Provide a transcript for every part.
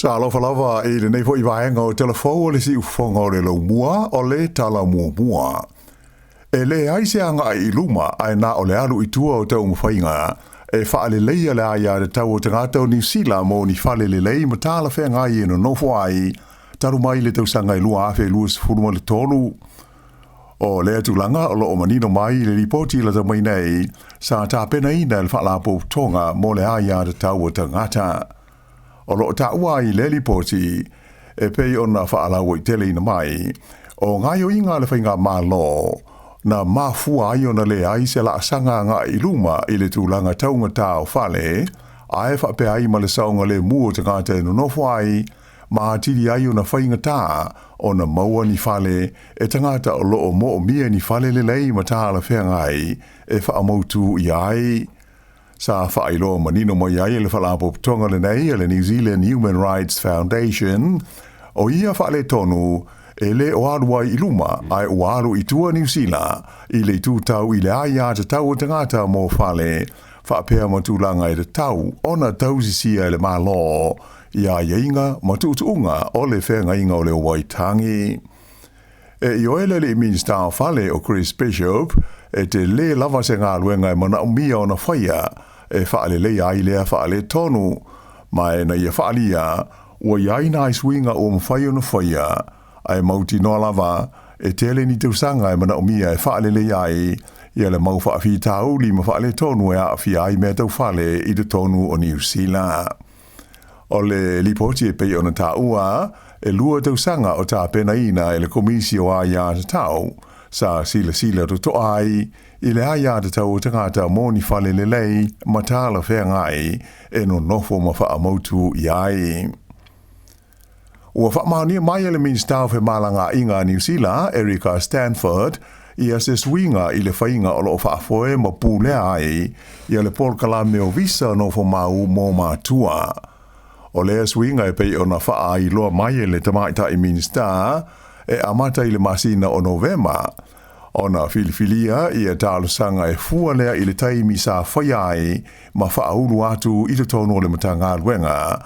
Sa alofa lava i lenei foi vaega o Tala Fou o le Siufofoga o le Laumua o le Tala Muamua. E leai se agai i luma ae na o le alu i tua o taumafaiga e faaleleia le aiatatau o tagata o Niu Sila mo ni fale lelei ma talafeagai e nonofo ai talu mai le tausaga e 2023. O lea tulaga o loo manino mai i le lipoti lata mai nei sa tapenaina e le Faalapotopotoga mo le Aiatatau o Tagata. O loo taua ai i lea lipoti e pei ona faalauaiteleina mai o gaoioiga a le faigamalo na mafua ai ona leai se laasaga agai i luma i le tulaga taugatā o fale ae faapea ai ma le saogalemu o tagata e nonofo ai ma atili ai ona faigata ona maua ni fale e tagata o loo moomia ni fale lelei ma talafeagai e faamautu ia ai. Sa faailoa manino mai ai e le faalapotopotoga lenei a le New Zealand Human Rights Foundation o ia faaletonu e le o alu ai i luma ae ua alu i tua Niu Sila i le itu tau i le aiatatau o tagata mo fale faapea ma tulaga e tatau ona tausisia e le Malo i aiaiga ma tuutuuga o le feagaiga o le Waitangi. E ioe le alii Minisita o Fale o Chris Bishop e telē lava se galuega e manaomia ona faia e faaleleia ai lea faaletonu, ma e na ia faaalia ua i ai nai suiga ua mafai ona faia, ae mautinoa lava e tele ni tausaga e manaomia e faaleleia ai ia le mau faafitauli ma faaletonu e aafia ai mea tau fale i totonu o Niu Sila. O le lipoti e pei ona taua, e 2 tausaga o tapenaina e le Komisi o Aiatatau, sa silasila totoa ai i le aiatatau o tagata mo ni fale lelei ma talafeagai e nonofo ma faamautu i ai. Ua faamaonia mai e le Minisita o Femalagaaiga a Niu Sila, Erica Stanford, ia se suiga i le faiga o loo faafoe ma pulea ai ia le polokalame o visa nofomau mo matua. O lea suiga e pei ona faailoa mai e le tamaitai Minisita e amata i le masina o Novema, ona filifilia ia talosaga e fua lea i le taimi sa faia ai ma faaulu atu i totonu o le Matagaluega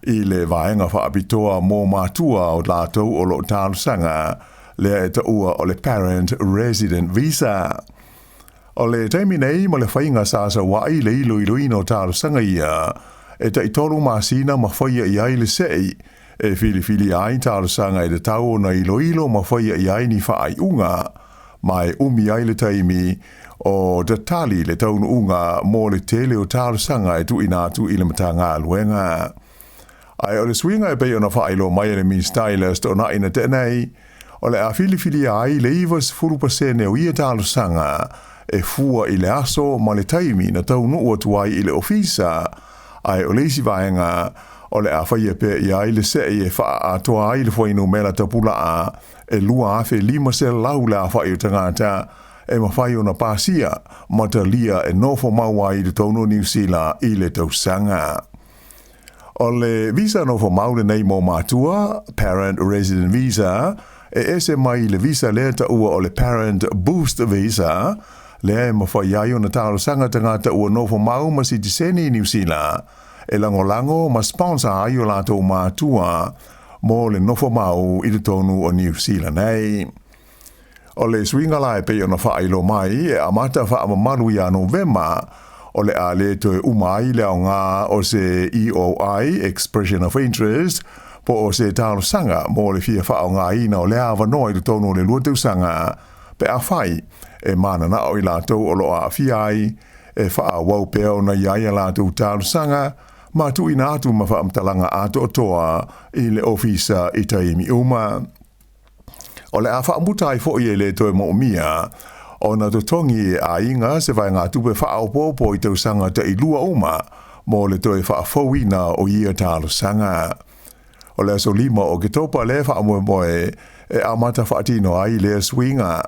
i le vaega faapitoa mo matua o latou o loo talosaga lea e taua o le Parent Resident Visa. O le taimi nei ma le faiga sa sauai le iloiloina o talosaga ia e tai 3 masina ma faia i ai le sei e filifilia ai talosaga e tatau ona iloilo ma faia i ai ni faaiuga, ma e umi ai le taimi o tatali le taunuuga mo le tele o talosaga e tuuina atu i le Matagaluega. Ae o le suiga e pei ona faailoa mai e le Minisita i le Aso Toonai na tea nei, o le a filifilia ai le 90% o ia talosaga e fua i le aso ma le taimi na taunuu atu ai i le ofisa, ae o le isi vaega o le a faia pea i ai le sei e faaatoa ai le fuainumera tapulaa e 2,500 le aofai o tagata e mafai ona pasia ma talia e nofo mau ai i totonu o Niu Sila i le tausaga. O le visa nofo mau lenei mo matua, Parent Resident Visa, e ese mai i le visa lea taua o le Parent Boost Visa, lea e mafai ai ona talosaga tagata ua nofo mau ma sitiseni i Niu Sila, e lagolago ma sponsor ai o latou matua mo le nofo mau i totonu o Niu Sila nei. O le suiga la e pei ona faailoa mai e amata faamamalu ia Novema, o le a le toe uma ai le aoga o se EOI, Expression of Interest, po o se talosaga mo le fia faaaogaina o lea avanoa i totonu o le 2 tausaga, pe afai e mananao i latou o loo aafia ai e faaauau pea ona i ai a latou talosaga ma tuuina atu ma faamatalaga atoatoa i le ofisa i taimi uma. O le a faamuta ai foi e le toe moomia ona totogi e aiga se vaegatupe faaopoopo i tausaga tai 2 uma mo le toe faafouina o ia talosaga. O le aso 5 o Oketopa lea faamoemoe e amata faatino ai lea suiga,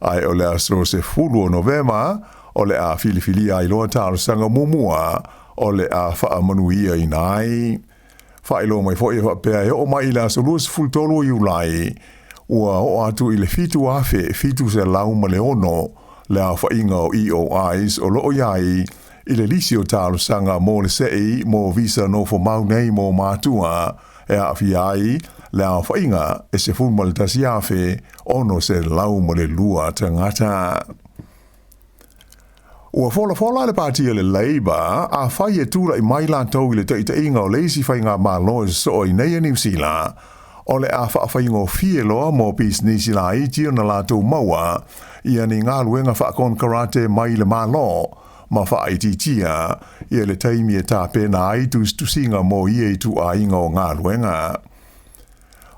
ae o le aso 10 o Novema o le a filifilia ai loa talosaga muamua o le a faamanuiaina ai. Faailoa mai foi e faapea e oo mai i le aso 23 o Iulai, ua oo atu i le 7,706 le aofaiga o EOIs o loo i ai i le lisi o talosaga mo le sei mo visa nofo mau nei mo matua. e aafia ai le aofaiga e 11,602 tagata. Ua folafola le Pati a le Labour, afai e tulai mai latou i le taitaiga o le isi faigamalo e sosoo ai nei a Niu Sila, o le a faafaigofie loa mo pisinisi laiti ona latou maua ia ni galuega faakonekarate mai le Malo ma faaitiitia ia le taimi e tapena ai tusitusiga mo ia ituaiga o galuega.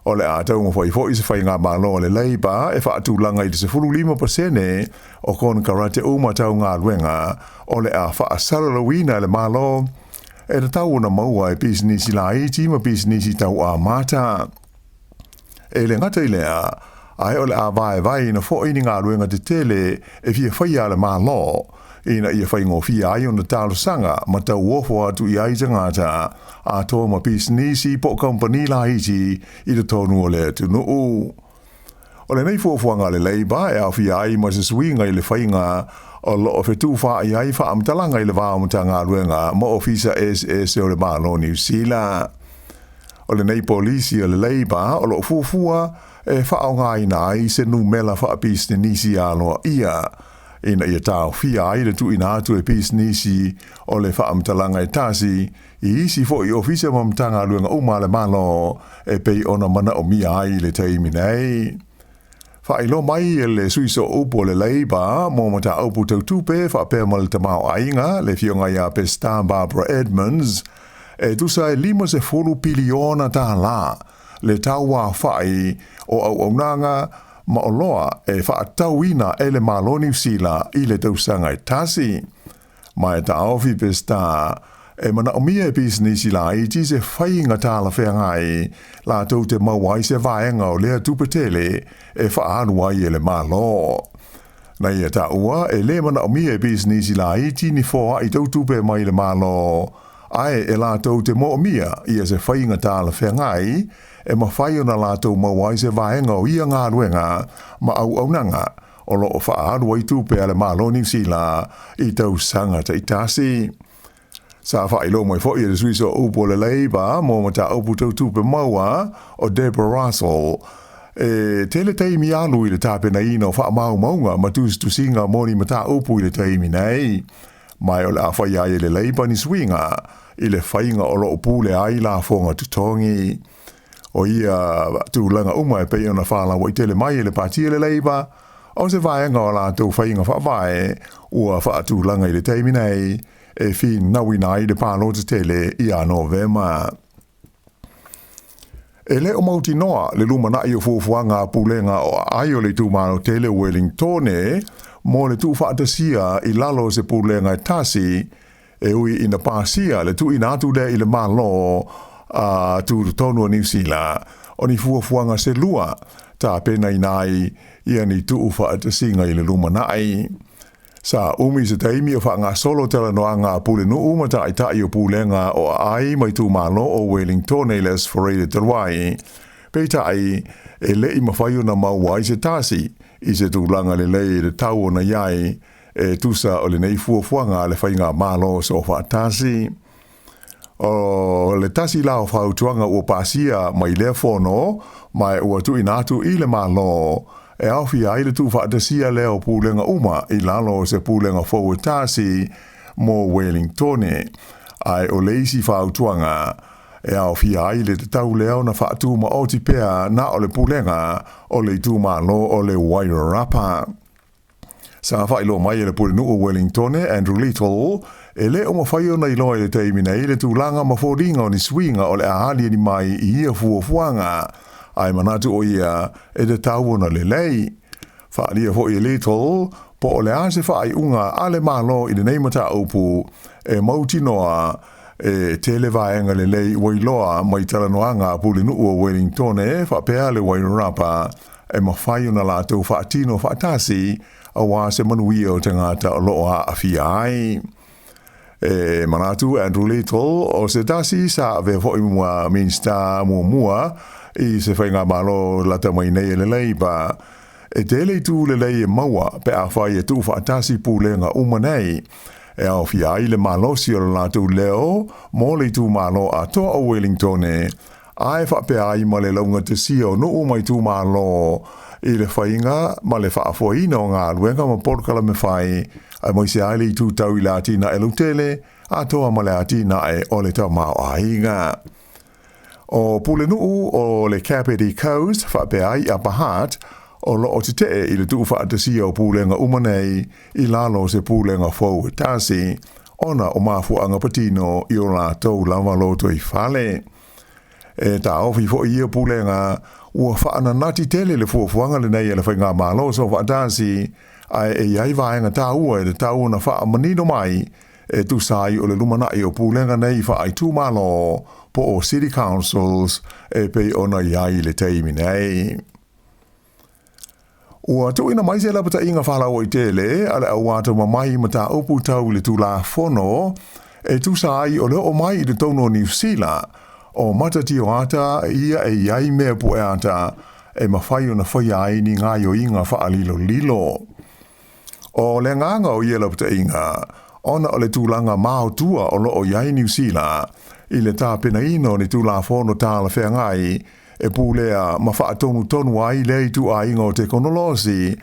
O le a taumafai foi se faigamalo a le Labour e faatulaga i le 15% o konekarate uma tau galuega o le a faasalalauina e le Malo e tatau ona maua e pisinisi laiti ma pisinisi tau amata. E le gata i lea, ae o le a vaevaeina foi ni galuega tetele e fia faia a le Malo ina ia faigofie ai ona talosaga ma tauofo atu i ai tagata atoa ma pisinisi po o kamupani laiti i totonu o le atunuu. O lenei fuafuaga a le Labour e aofia ai ma se suiga i le faiga o lo o fetufaai ai faamatalaga i le va o Matagaluega ma Ofisa eseese o le Malo o Niu Sila. O lenei polisi a le Labour o lo o fuafua e faaaogaina ai se numela faapisinisi aloaia ina ia taofia ai le tuuina atu e pisinisi o le faamatalaga e tasi i isi foi ofisa ma Matagaluega uma a le Malo e pei ona manaomia ai i le taimi nei. Faailoa mai e le sui sooupu o le Labour mo mataupu tau tupe faapea ma le tamaoaiga, le Afioga ia Pesita Barbara Edmonds, e tusa e $50 piliona tālā le tauaofai o auaunaga ma oloa e faatauina e le Malo o Niu Sila i le tausaga e tasi. Ma e taofi Pesita e manaomia e pisinisi laiti se faiga talafeagai latou te maua ai se vaega o lea tupe tele e faaalu ai e le Malo. Na ia taua e lē manaomia e pisinisi laiti ni foai tau tupe mai le Malo, ae e latou te moomia ia se faiga talafeagai e mafai ona latou maua ai se vaega o ia galuega ma auaunaga o lo o faaalu ai tupe a le Malo o Niu Sila i tausaga taitasi. Sa faailoa mai foi e le sui sooupu o le Labour mo mataupu tau tupe maua o Deborah Russell, e tele taimi alu i le tapenaina o faamaumauga ma tusitusiga mo ni mataupu i le taimi nei. Ma o le a faia ai e le Labour ni suiga i le faiga o lo o pule ai lafoga totogi. O ia tulaga uma e pei ona faalauaitele mai e le Pati a le Labour, o se vaega o a latou faiga faavae ua faatulaga i le taimi nei e finauina ai le palota tele ia Novema. E le o mautinoa le lumanai o fuafuaga a Pulega o Aai o le itumalo tele o Welingtone mo le tuufaatasia i lalo o se pulega e tasi, e ui ina pasia le tuuina atu lea i le Malo a Tutotonu o Niu Sila, o ni fuafuaga se lua tapenaina ai ia ni tuufaatasiga i le lumanai. Sa umi se taimi o faagasolo talanoaga a Pulenuu ma taitai o Pulega o Aai ma itumalo o Wellingtone i le Aso Faraile talu ai. Peitai, e le i mafai ona maua ai se tasi i se tulaga lelei e tatau ona i ai e tusa o lenei fuafuaga a le Faigamalo Soofaatasi. O le tasi la o fautuaga ua pasia mai lea fono ma ua tuuina atu i le Malo e aofia ai le tuufaatasia lea o pulega uma i lalo o se pulega fou e tasi mo Wellingtone. Ae o le isi fautuaga e aofia ai le tatau lea ona faatumaoti pea na o le pulega o le itumalo o le Wairarapa. Sa faailoa mai e le Pulenuu o Wellingtone, Andrew Little, e le o mafai ona iloa i le taimi nei le tulaga ma foliga o ni suiga o le a aliali mai i ia fuafuaga, ae manatu o ia e tatau ona lelei. Faaalia foi e Little po o le a se faaiuga a le Malo i lenei mataupu e mautinoa e tele vaega lelei ua iloa mai talanoaga a Pulenuu o Wellingtone faapea le Wairarapa e mafai ona latou faatino faatasi aua se manuia o tagata o lo o aafia ai. E manatu Andrew Little o se tasi sa avea foi ma Minista muamua i se faigamalo lata mai nei e le Labour. E tele itu lelei e maua pe afai e tuufaatasi pulega uma nei, e aofia ai le malosi o le latou leo mo le itumalo atoa o Wellingtone. Ae faapea ai ma le laugatasia o nuu ma itumalo i le faiga ma le faafoeina o galuega ma polokalame fai, aemaise ai le itu tau i le atinae lautele atoa ma le atinae o le tamaoaiga. O Pulenuu o le Kapiti Coast faapea ai Upper Hutt o lo o tetee i le tuufaatasia o pulega uma nei i lalo o se pulega fou e tasi, ona o mafuaaga patino i o latou lava lotoifale. E taofi foi ia pulega ua faananati tele le fuafuaga lenei a le Faigamalo Soofaatasi, ae e i ai vaega taua e tatau ona faamanino mai e tusa ai o le lumanai o pulega nei faaitumalo po o City Councils e pei ona i ai i le taimi nei. Ua tuuina mai se lapataiga faalauaitele a le au atamamai i mataupu tau i le Tulafono e tusa ai o le oo mai i totonu o Niu Sila o mata tioata ia e i ai mea pueata e mafai ona faia ai ni gaoioiga faalilolilo. O le agaga o ia lapataiga, ona o le tulaga maotua o lo o i ai Niu Sila i le tapenaina o ni Tulafono talafeagai e pulea ma faatonutonu ai lea ituaiga o tekonolosi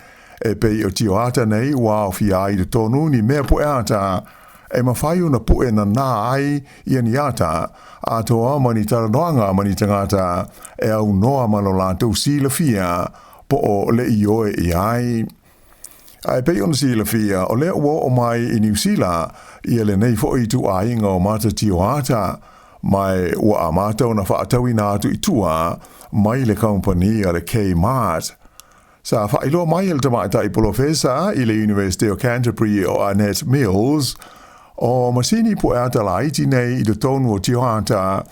e pei o tioata nei ua aofia ai i totonu ni mea pueata e mafai ona pue nanā ai ia ni ata atoa ma ni talanoaga ma ni tagata e aunoa ma lo latou silafia po o le ioe i ai. Ae pei ona silafia, o lea ua oo mai i Niu Sila ia lenei foi ituaiga o mata tioata, ma ua amata ona faatauina atu i tua mai le kamupani a le Kmart. Sa faailoa mai e le tamaitai polofesa i le Iunivesite o Canterbury o Annette Mills, o masini pueata laiti nei i totonu o tioata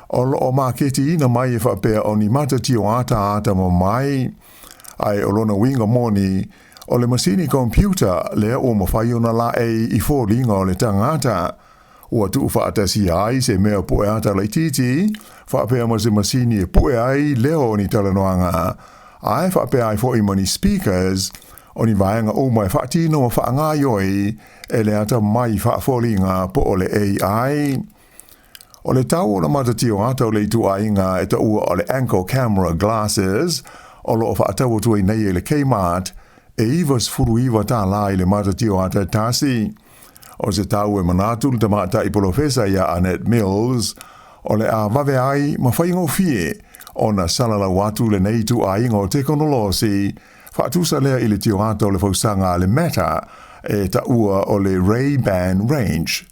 o lo o maketiina mai e faapea o ni mata tioata atamamai. Ae o lona uiga moni, o le masini computer lea ua mafai ona laei i foliga o le tagata. Ua tuufaatasia ai se mea pueata laitiiti, faapea ma se masini e pue ai leo o ni talanoaga, ae faapea ai foi ma ni speakers, o ni vaega uma e faatino ma faagaoioi e le atamai faafoliga po o le AI. O le tau o le mata tioata o le ituaiga e taua o le Anko Camera Glasses o lo o faatau atu ai nei e le Kmart e $99 tālā i le mata tioata e tasi. O se tau e manatu le tamaitai polofesa ia Annette Mills o le a vave ai ma faigofie ona salalau atu lenei ituaiga o tekonolosi faatusa lea i le tioata o le fausaga a le Meta e taua o le Ray-Ban Range.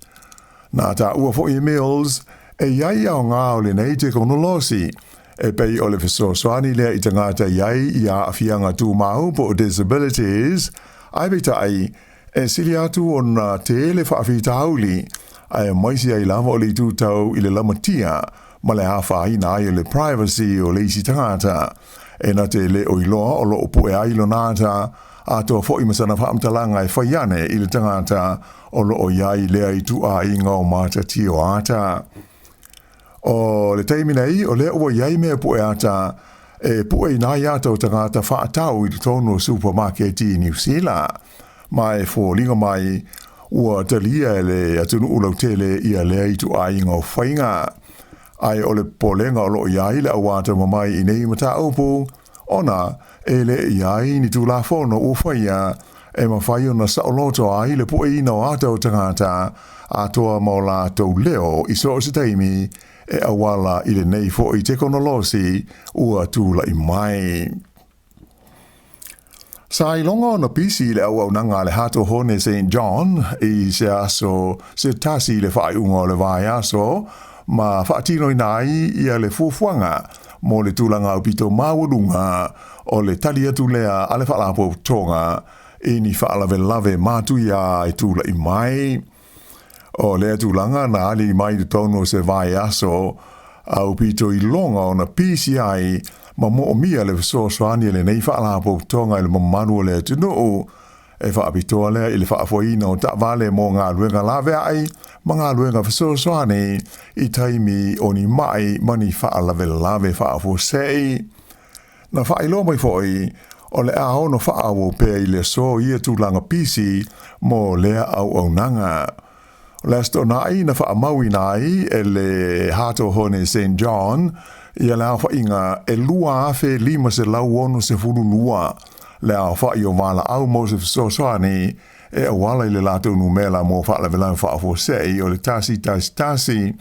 Na taua foi e Mills e i ai aoga o lenei tekonolosi e pei o le fesoasoani lea i tagata i ai i aafiaga tumau po o disabilities, ae peitai, e sili atu ona tele faafitauli, aemaise ai lava o le itu tau i le lamatia ma le afaina ai o le privacy o le isi tagata e na te le o iloa o lo o pue ai lona ata atoa foi ma sana faamatalaga e fai ane i le tagata o lo o i ai lea ituaiga o mata tioata. O le taimi nei, o lea ua i ai mea pue ata e pueina ai ata o tagata faatau i totonu o supamaketi i Niu Sila. Ma e foliga mai ua talia e le atunuu lautele ia lea ituaiga o faiga. Ae o le popolega o lo o i ai le au atamamai i nei mataupu, ona e le i ai ni Tulafono ua faia e mafai ona saoloto ai le pueina o ata o tagata atoa ma o latou leo i so o se taimi e auala i lenei foi tekonolosi ua tulai mai. Sa iloga ona pisi i le auaunaga a le Hato Hone St. John i se aso se tasi i le faaiuga o le vaiaso ma faatinoina ai ia le fuafuaga mo le tulaga aupito maualuga o le tali atu lea a le Faalapotopotoga i ni faalavelave matuia e tulai mai. O lea tulaga na ali mai i totonu o se vaiaso aupito iloga ona pisi ai ma moomia le fesoasoani a lenei faalapotopotoga i le mamalu o le atunuu e faapitoa lea i le faafoeina o taavale mo galuega laveai ma galuega fesoasoani i taimi o ni mai ma ni faalavelave faafuasei. Na faailoa mai foi o le a ono faaauau pea i le aso ia tulaga pisi mo lea auaunaga. O le Aso Toonai na faamauina ai e le Hato Hone St. John Ia le aofaiga e 2,562 le aofai o valaau mo se fesoasoani e auala i le latou numera mo faalavelave faafuasei o le 111.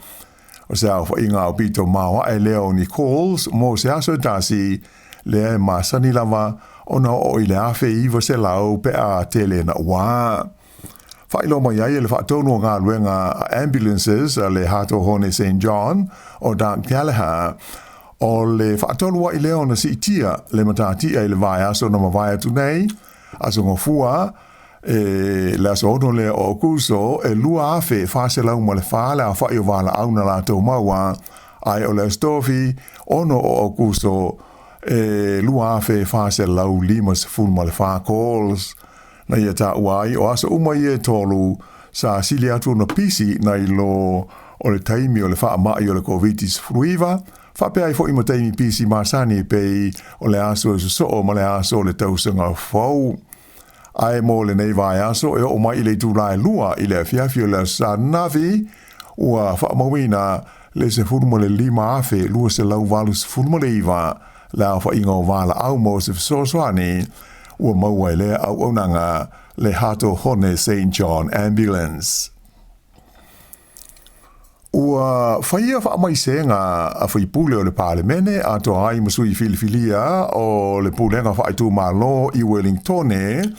O se aofaiga aupito maoae lea o ni calls mo se aso e tasi, lea e masani lava ona oo i le 1,900 pe a tele naua. Faailoa mai ai e le Faatonu o Galuega a Ambulances a le Hato Hone St John o Doug Gallagher, o le faatolu ai lea ona siitia le matatia i le vaiaso na mavae atu nei, Aso Gafua, e le aso 6 lea o Aokuso, e 2,404 le aofai o valaau na latou maua, ae o le Aso Tofi 6 o Aokuso, e 2,454 calls. Na ia taua ai o aso uma ia e tolu sa sili atu ona pisi nai lo o le taimi o le faamai o le Koviti-19, faapea ai foi ma taimi pisi masani e pei o le aso e sosoo ma le aso o le tausaga fou. Ae mo lenei vaiaso e oo mai i le itula e 2 i le afiafi o le Aso Sa ananafi, ua faamauina le 15,289 le aofaiga o valaau mo se fesoasoani ua maua e lea auaunaga le Hato Hone St John Ambulance. Ua faia faamaisega a faipule o le Palemene atoa ai ma sui filifilia o le Pulega Faaitumalo i Wellingtone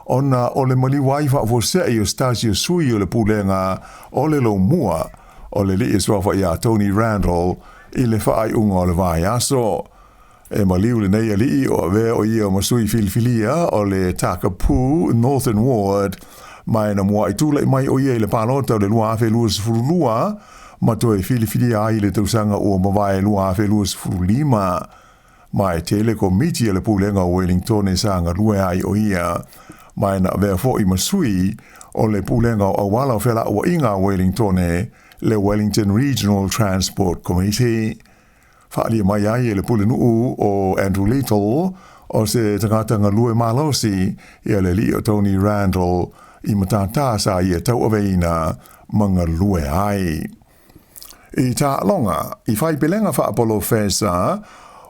ona o le maliu ai faafuasei o se tasi o sui o le Pulega o le Lomua o le alii e suafa ia Tony Randall i le faaiuga o le vaiaso. E maliu lenei alii o avea o ia ma sui filifilia o le Takapu Northern Ward, ma e na muaʻi tulai mai o ia i le palota o le 2022 ma toe filifilia ai i le tausaga ua mavae 2025. Ma e tele komiti a le Pulega o Wellingtone sa galue ai o ia, ma e na avea foi ma sui o le Pulega o Auala o Felauaiga a Wellingtone, le Wellington Regional Transport Committee. Faaalia mai ai e le pulenuu o Andrew Little, o se tagata galue malosi, ia le alii o Tony Randall i matatā sa ia tauaveina ma galue ai. I taaloga, i faipelega faapolofesa,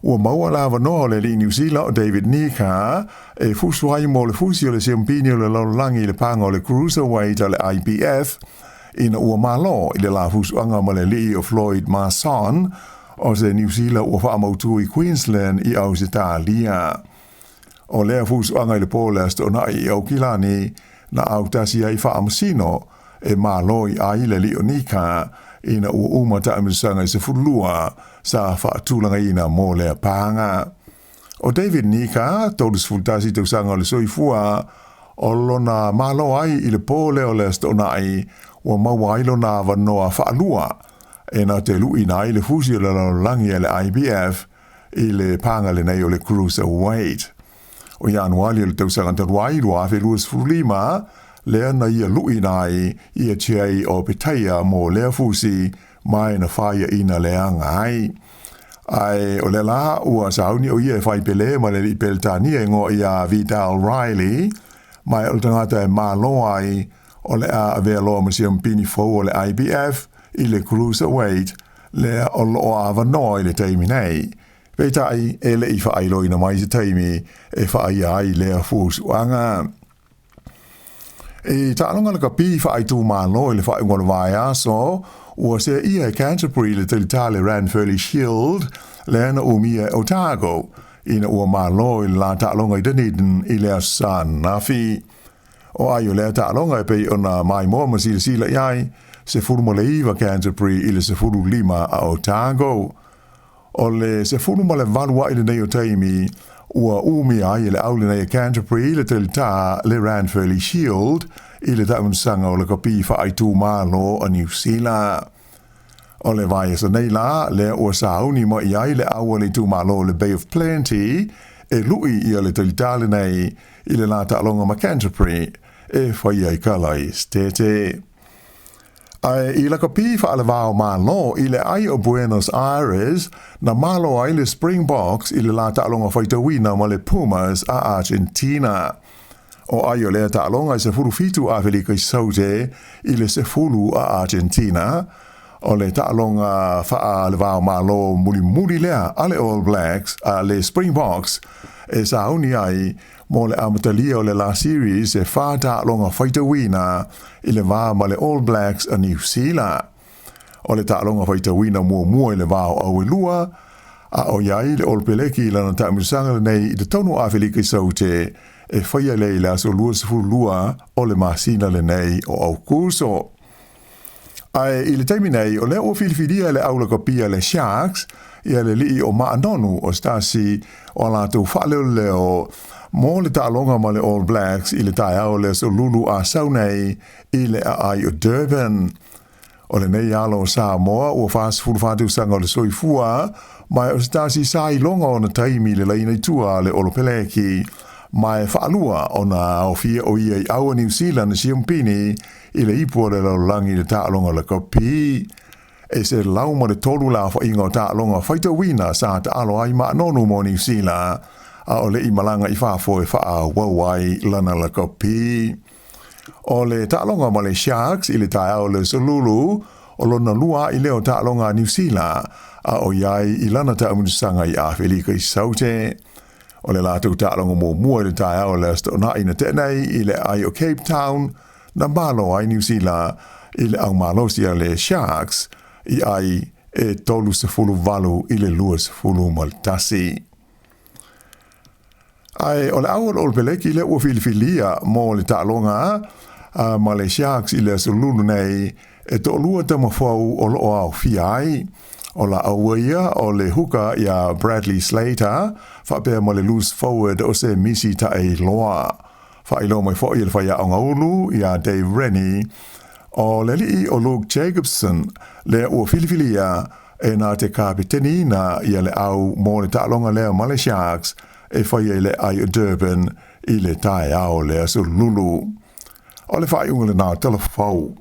ua maua le avanoa o le alii Niu Sila o David Nika e fusu ai mo le fusi o le siampini o le lalolagi i le paga o le Cruiserweight a le IBF, ina ua malo i le la fusuaga ma le alii o Floyd Mason o se Niu Sila ua faamautu i Queensland i Ausetalia. O lea fusuaga i le po le Aso Toonai i Aukilani na autasi ai faamasino e malo i ai le alii o Nika ina ua uma taamilosaga i 12 sa faatulagaina mo lea paga. O David Nika, 31 tausaga o le soifua, o lona malo ai i le po lea o le Aso Toonai, ua maua ai lona avanoa faalua e na te luʻina ai le fusi o le lalolagi a le IBF i le paga lenei o le Cruiserweight. O Ianuali o le tausaga talu ai 2025, lea na ia luʻina ai ia Jay Opetaia mo lea fusi ma e na faiaʻina leaga ai. Ae o lea la ua sauni o ia e fai pele ma le alii Peretania e igoa ia Vidal Riley, ma e o le tagata e malo ai o le a avea loa ma siampini fou o le IBF i le Cruiserweight lea o loo avanoa i le taimi nei. Peitai, e le i faailoina mai se taimi e faaia ai lea fusuaga. I taaloga lakapi faaitumalo i le faaiuga o le vaiaso, ua seaia e Canterbury le talitā le Ranfurly Shield lea na umia e Otago ina ua malo i le la taaloga i Dunedin i le Aso Sa ananafi. O ai o lea taaloga e pei ona maimoa ma silasila i ai, 19 Canterbury i le 15 a Otago. O le 18 aʻi lenei o taimi ua umia ai e le au lenei e Canterbury le talitā le Ranfurly Shield i le taamilosaga o lakapi faaitumalo a Niu Sila. O le vaiaso nei la, lea ua sauni mai ai le au a le itumalo o le Bay of Plenty e luʻi ia le talitā lenei i le la taaloga ma Canterbury e fai ai kala i Setete. Ae i lakapi faalevao Malo i le ai o Buenos Aires, na malo ai le Springboks i le la taaloga faitauina ma le Pumas a Argentina. O ai o lea taaloga e 17 Afelika i Saute i le 10 a Argentina. O le taaloga faale-va o Malo mulimuli lea a le All Blacks a le Springboks e sauni ai mo le amatalia o le la series e 4 taaloga faitauina i le va ma le All Blacks a Niu Sila. O le taaloga faitauina muamua i le va o au e lua, a o i ai le Olopeleki i lana taamilosaga lenei i totonu o Afelika i Saute e faia lea i le aso 22 o le masina lenei o Aukuso. Ae i le taimi nei, o lea ua filifilia e le au lakapia le Sharks ia le alii o Ma'a Nonu o se tasi o a latou faaleoleo mo le taaloga ma le All Blacks i le taeao o le aso Lulu a sau nei i le aai o Durban. O lenei alo o Samoa ua 44 tausaga o le soifua, ma o se tasi sa iloga ona taimi i le laina i tua a le Olopeleki, ma e faalua ona aofia o ia i au a Niu Sila na siamupini i le ipu o le lalolagi i le taaloga lakapi. E 103 le aofaiga o taaloga faitauina sa taalo ai Ma'a Nonu mo Niu Sila, a o le i malaga i fafo e faaauau ai lana lakapi. O le taaloga ma le Sharks i le taeao o le Aso Lulu, o lona lua a'i lea o taaloga a Niu Sila a o i ai i lana taamilosaga i Afelika i Saute. O le latou taaloga muamua i le taeao o le Aso Toonai na tea nei i le aai o Cape Town, na malo ai Niu Sila i le aumalosi a le Sharks i ai e 38 i le 21. Ae o le au o le Olopeleki lea ua filifilia mo le taaloga a ma le Sharks i le aso Lulu nei, e toalua tamafou o lo o aofia ai. O la aua ia o le huka iā Bradley Slater faapea ma le loose forward o Semisi Taeiloa. Faailoa mai foi e le faiaoga ulu iā Dave Rennie, o le alii o Luke Jacobson lea ua filifilia e na te kapeteniina ia le au mo le taaloga lea ma le Sharks e faia i le aai o Durban i le taeao o le Aso Lulu. O le faaiuga lena o Tala Fou.